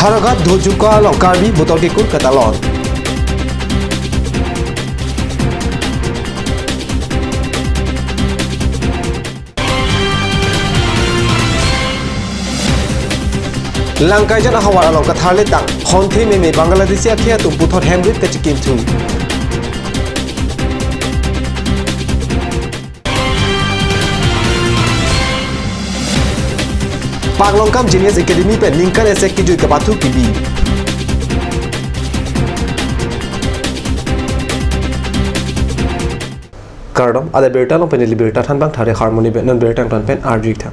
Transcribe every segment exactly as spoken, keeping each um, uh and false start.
Howraghat Dojuka along Karbi botor kekur katalon. Langkaijan ahavar along katharle tang, honthe meme Bangladeshi akhei atum puthot hem rit kachekimthu. Paklongkam Genius Academy pen ningkan esek kejui kepathu kebi. Kardom, ada birta along pen neli birta thanbang thare Harmony pen, non birta angton pen arju-ik tha.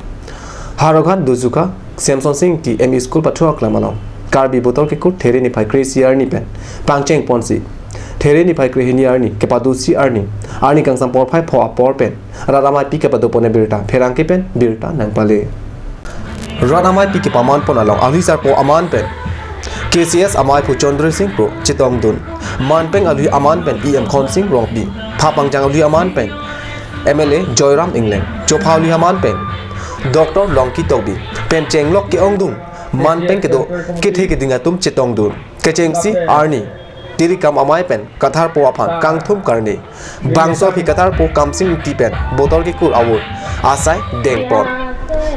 Howraghat Dojuka Samson Sing Ingti M E School pathu aklam along Karbi botor kekur There niphai kre-isi arni pen pangcheng ponsi, There niphai kre-hini arni kepado-isi arni, arni kangsam porphai pho apor pen rat ameipi kepado pon abirta pherangke pen birta nangpale. Rat ameipi kepaman pon along alhi sarpo aman pen K C S ameiphu Chandra Sing Kro chetongdun. Manpeng alhi aman pen E M Khonsing Rongpi. Phaphangjang alhi aman pen M L A Joyram Engleng. Chopha alhi aman pen Doctor Longki Tokbi. Pen chenglok ke-ongdung manpeng kedo kethe keding atum chetongdun. Kechengsi arni tirikam amei pen katharpo aphan kangthum karni. Bangso aphi katharpo Kamsing Ingti pen botor kekur avote asai dengpon.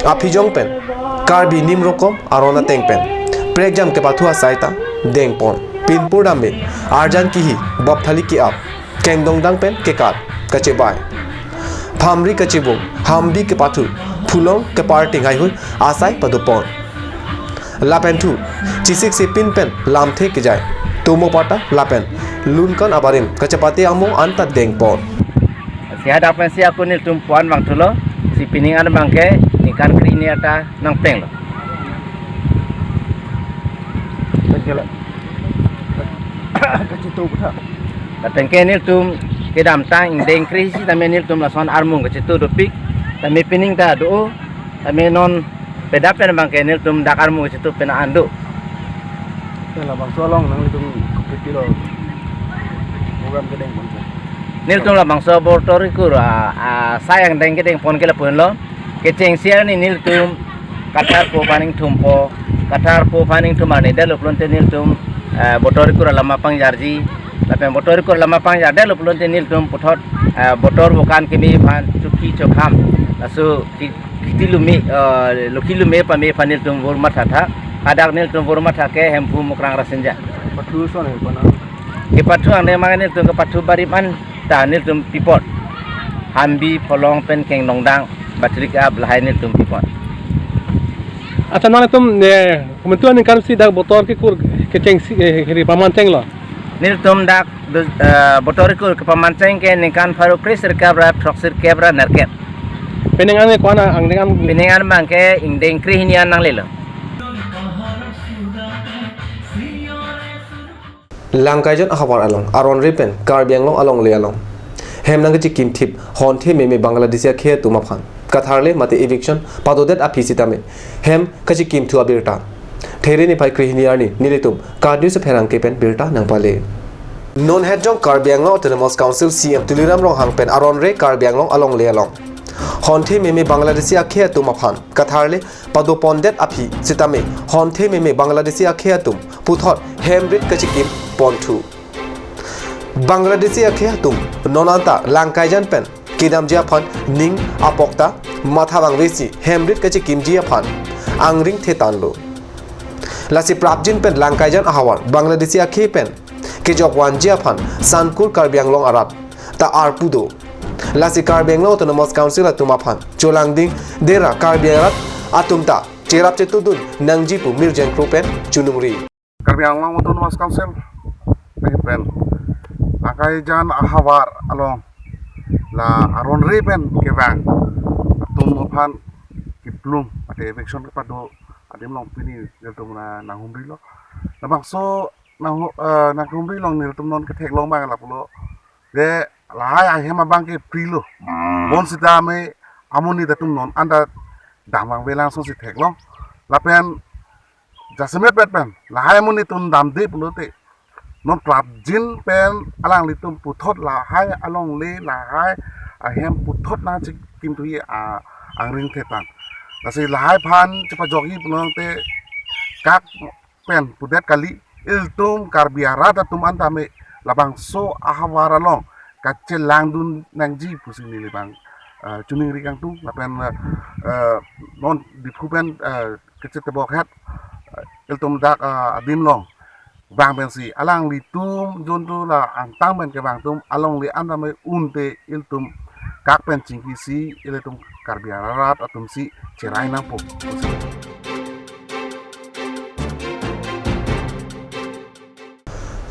Aphijong pen Karbi Nimrokom aron ateng pen prekjam kepathu asai ta dengpon. Pinpur dam me arjan kihi bop thali ke-ap, kengdongdang pen kekat kachebai, phamri kachebung, hambi kepathu, phulong keparting haihui asai padopon. Lapen thu, chisik sipin pen lamthe kejai, tomo pata lapen lunkon abarim kachepate amo anta dengpon. Si hadak pensi ako nelitum puan abang thulo, si pining an abangke ningkan kre-hini ata nangpenglo. Kachitu kutha. Lapen ke nelitum kedamtang ingdeng kre-isi tame nelitum lason armung kachitu dopik, tame pining ta do, tame non pedap pen abangke nelitum dak armung kachitu pen an do. Te labangso along nanglitum kopi-pilo program kedengpon ke? Nelitum labangso botor kekur, ah, ah, asai angdeng kedengpon ke lapu-an lo. Kechengsi arni nelitum katharpo aphan ingthumpo, katharpo aphan ingthum arni detlo pulote nelitum, eh, botor kekur alam apangjarji, lapen botor kekur alam apangjar detlo pulote nelitum puthot, eh, botor bokan keme aphan chokhi chokham, laso ki-, kiti lume, eh, lokhi lume pame aphan nelitum vur matha tha. Hadak nelitum vur matha ke Hemphu Mukrang Rasinja. Pathu son he pana? Kepathu angdeng abang nelitum kepathu barim an ta nelitum pipon. Hambi, pholong pen kengdongdang, batrik ap lahai nelitum pipon. Accha, nanglitum, eh, komantu aningkan si dak botor kekur kechengsi, eh, hiri pamanchenglo? Nelitum dak, eh, botor kekur kepamancheng ke ningkan pharo kre-sirkep ra throksirkep ra nerkep. Pining an ko-an angdeng an? Pining an abangke ingdeng kre-hini an nanglelo. Langkaijan ahavar along aron re pen Karbi Anglong alongle along hem nangkachekimthip honthe meme Bangladeshi akhei atum aphan katharle mate eviction padodet aphi sitame hem kachekimthu abirta There niphai kre-hini arni nelitum KAT News apherangke pen birta nangpale. Non hetjong Karbi Anglong Autonomous Council C E M Tuliram Ronghang pen aron re Karbi Anglong alongle along honthe meme Bangladeshi akhei atum aphan katharle padopondet aphi sitame honthe meme Bangladeshi akhei atum puthot hem rit kachekim ponthu. Bangladeshi akhei atum non anta Langkaijan pen kedamji aphan ning apokta matha vangvesi hem rit kachekimji aphan angring thetanlo. Lasi prapjin pen Langkaijan ahavar Bangladeshi akhei pen kejok vanji aphan sankur Karbi Anglong arat ta arpu do. Lasi Karbi Anglong Autonomous Council atum aphan cholangding dera Karbi arat atum ta cherap chetudun nangji pu Mirjeng Kro pen choningri. Karbi Anglong Autonomous Council pen Langkaijan ahavar along la aron re pen kevang atum aphan kiplum ate eviction kepado adim along pini nelitum na nanghumrilo. Labangso nang, eh, nanghumri along nelitum non ketheklong abang lapulo. De lahai ahem abangke free lo. Bonsitame amonit atum non anta dam vangvelang asonsi theklong. Lapen jasemet pet pen lahai amonit atum damde pulote non prapjin pen alanglitum puthot lahai alongle lahai ahem puthot nangchekimthuji a angring thetan. Lasi lahai aphan chepajokji pulote kak pen pudet kali, ilitum Karbi arat atum an tame labangso ahavar along kachelangdun nangji pusi neli bang, eh, choningri kangtung lapen, eh, non Diphu pen, eh, kachetebok het, eh, ilitum dak, eh, adim along vang pensi alanglitum juntu la angtang pen kevang atum alongle an tame unte ilitum kak pen chingkisi ilitum Karbi arat atum si cherai nangpo.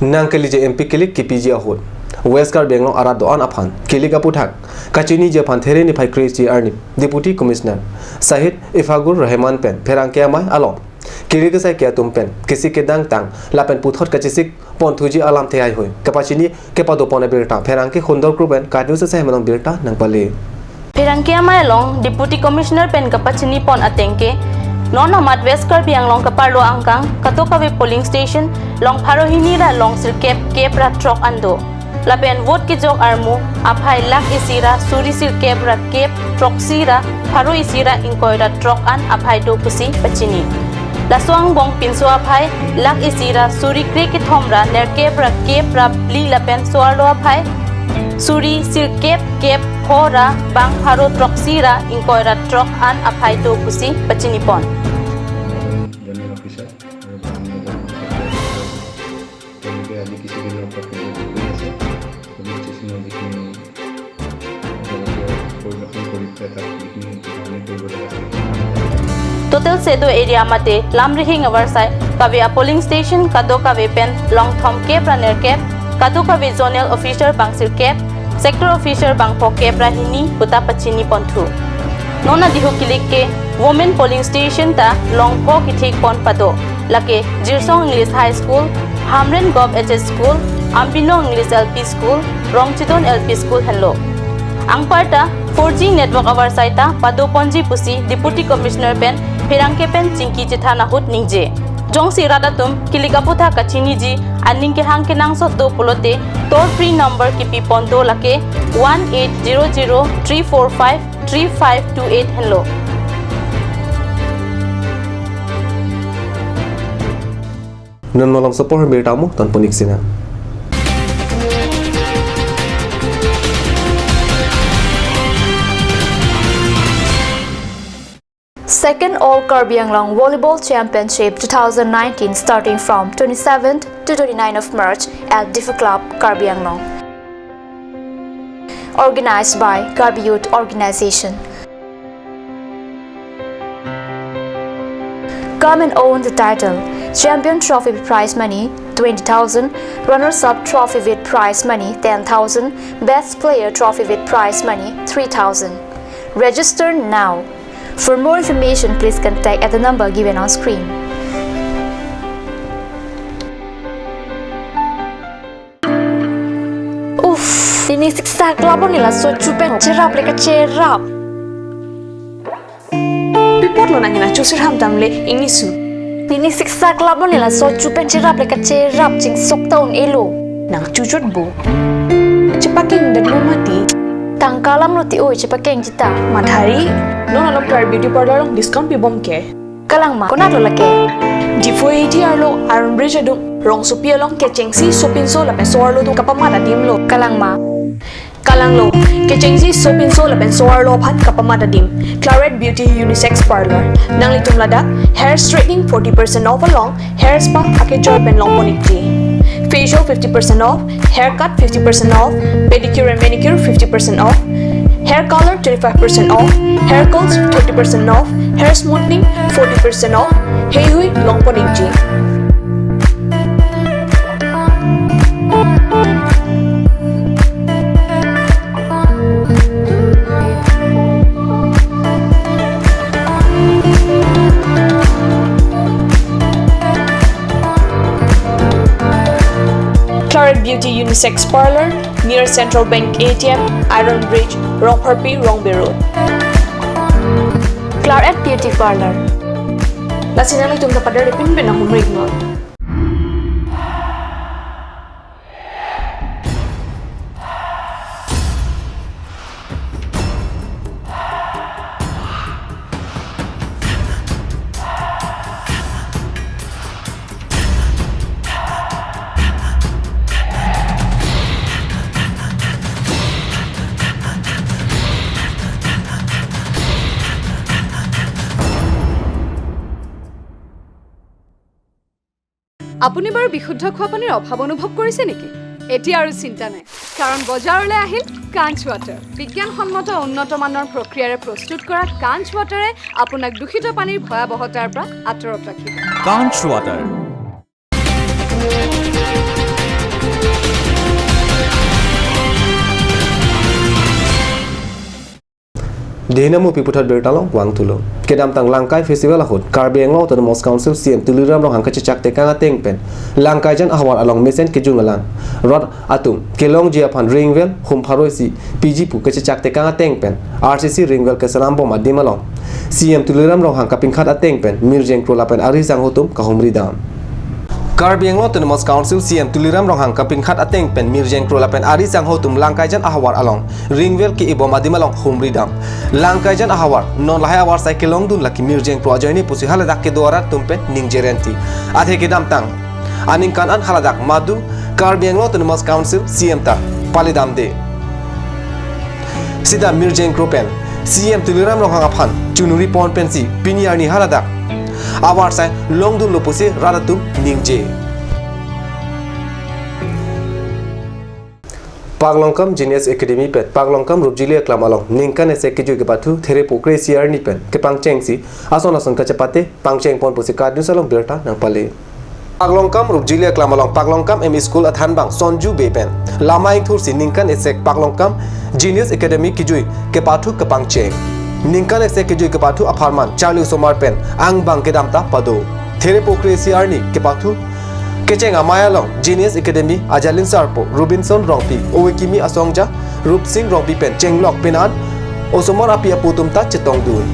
Nangkelije M P kilik kipiji ahut West Karbi Anglong arat do-an aphan kilik aputhak kachiniji aphan There niphai kre-isi arni Deputy Commissioner Syed Ifagul Rahman pen pherangke amei along kiri kesaike atum pen kesik kedang tang lapen puthot kachesik ponthuji alamthe haihui kapachini kepadopon abirta pherangke Khundor Kro pen KAT News asai manong birta nangpale. Pherangke amei along Deputy Commissioner pen kapachini pon ateng ke, non amat West Karbi Anglong kaparlo angkang kadokave polling station long pharo hini ra long sirkep kep ra throk an do. Lapen vote kejok armu aphai lakh isi ra suri sirkep ra kep throksi ra pharo isi ra ingkoi ra throk an aphai do pusi pachini. Laso angbong pinso aphai lakh isi ra suri kre kethom ra nerkep ra kep ra phli lapen so-arlo aphai suri sirkep kep pho ra bang pharo throksi ra ingkoi ra throk an aphai do pusi pachini pon. General officer আৰু বান নিয়ন্ত্ৰণ ক্ষেত্ৰত তেওঁলোকে আজি কিছুদিনৰ পৰা কেন্দ্ৰ কৰি আছে। পুলিচ ষ্টেচনৰ যিখিনি যাৱতীয় পৰিদৰ্শন কৰি পেলাই তাত যিখিনি ধৰণে কৰিব লগা আছে। Total Sedo area mate Lamrihing avarsai kave a polling station kadokave pen long thomkep ra nerkep, kadokave zonal officer bang sirkep, sector officer bang phokep ra hini puta pachini ponthu. Non adihu kilik ke women polling station ta long pho kithik pon pado. Lake Jirsong English High School, Hamren Govt H S School, Ambinong English L P School, Rongchidon L P School henlo. Anparta four G network avarsai ta padoponji pusi Deputy Commissioner pen pherangke pen chingki chethan ahut ningje. Jongsi rat atum kilik aputhak kachiniji aning kehang kenangsot do pulote toll free number kipi pon do lake one eight zero zero three four five three five two eight henlo. Non malom sopor birta mo ton punik sina. Second All Karbi Anglong Volleyball Championship two thousand nineteen, starting from twenty-seventh to twenty-ninth of March at Diphu Club, Karbi Anglong. Organized by Karbi Youth Organization. Come and own the title. Champion trophy with prize money twenty thousand, runners-up trophy with prize money ten thousand, best player trophy with prize money three thousand. Register now. For more information, please contact at the number given on screen. Uff, pini siksak labo nila so chupen cherap le kacherap. Pi apotlo nang nangchusir ham damle ingni su. Pini siksak labo nila so chupen cherap le kacherap chingsok ta un-elo. Nang chuchot bo. Chepakeng det mo mati. Tangka alam lo ti oi chepakeng ta. Mathari, non along Claret Beauty Parlour along discount pibom ke. Kalang ma, konat lo lake? Diphu A T arlo Iron Bridge adung, rongsopi along kechengsi sopinso lapen so-arlo atum kapamat adim lo. Kalang ma? Kalang lo, kechengsi sopinso lapen so-arlo aphan kapamat adim. Claret Beauty Unisex Parlour. Nanglitum ladak hair straightening forty percent off along, hair spa akejoi pen longpon ikji. Facial fifty percent off, haircut fifty percent off, pedicure and manicure fifty percent off, hair color twenty-five percent off, hair curls thirty percent off, hair smoothing forty percent off, heihui longpon ikji. Claret Beauty Unisex Parlour, near Central Bank A T M, Iron Bridge, Rongpharpi, Rongbe Road. Claret Beauty Parlour. Lasi nanglitum ta pader pinpin ahumrik non. আপুনি বাৰু বিশুদ্ধ খোৱা পানীৰ অভাৱ অনুভৱ কৰিছে নেকি? এতিয়া আৰু চিন্তা নাই, কাৰণ বজাৰলৈ আহিল কাঞ্চ ৱাটাৰ। বিজ্ঞানসন্মত উন্নত মানৰ প্ৰক্ৰিয়াৰে প্ৰস্তুত কৰা কাঞ্চ ৱাটাৰে আপোনাক দূষিত পানীৰ ভয়াৱহতাৰ পৰা আঁতৰত ৰাখিব। Kanch Water. Dehina mupi puthot birta along vangthulo. Kedamtang Langkai Festival ahut Karbi Anglong Autonomous Council C E M Tuliram Ronghang kachechak tekang ateng pen Langkaijan ahavar along mesen kejung alang rat atum kelongji aphan ring well hum pharoi si piji pu kachechak tekang ateng pen R C C ring well keselam bom adim along C E M Tuliram Ronghang kapinkhat ateng pen mirjeng kro lapen ari sangho atum kahumri dam. Karbi Anglong Autonomous Council C E M Tuliram Ronghang kapinkhat ateng pen mirjeng kro lapen ari sangho atum Langkaijan ahavar along ring well ke-e bom adim along humri dam. Langkaijan ahavar non lahai avarsai kelongdun lake mirjeng kro ajoine pusi haladak kedo arat atum pen ningje renti. Athe kedamtang aningkan an haladak madu Karbi Anglong Autonomous Council C E M ta pali damde. Sita mirjeng kro pen C E M Tuliram Ronghang aphan chunuri pon pensi pini arni haladak avarsai longdunlo pusi rat atum ningje. Paklongkam Genius Academy pen Paklongkam Rupjili Aklam along ningkan isi kejui kepathu Therepo kre-isi arni pen kepangchengsi ason ason kachepate pangcheng pon pusi KAT News along birta nangpale. Paklongkam Rupjili Aklam along Paklongkam M E School athanbang Sonju Bey pen lama ingthursi ningkan isi Paklongkam Genius Academy kejui kepathu kepangcheng. Ningkan isi kejui kepathu apharman charli osomar pen angbong kedam ta pado. Therepo kre-isi arni kepathu kecheng amei along Genius Academy ajalin sarpo Robinson Rongpi, ove kimi asongja Rupsing Rongpi pen chenglok penan osomar api apo atum ta chetongdun.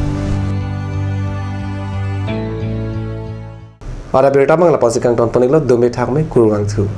Ada birta abang lapusi kangton pon-iklo, dome thakme, kurvangthu.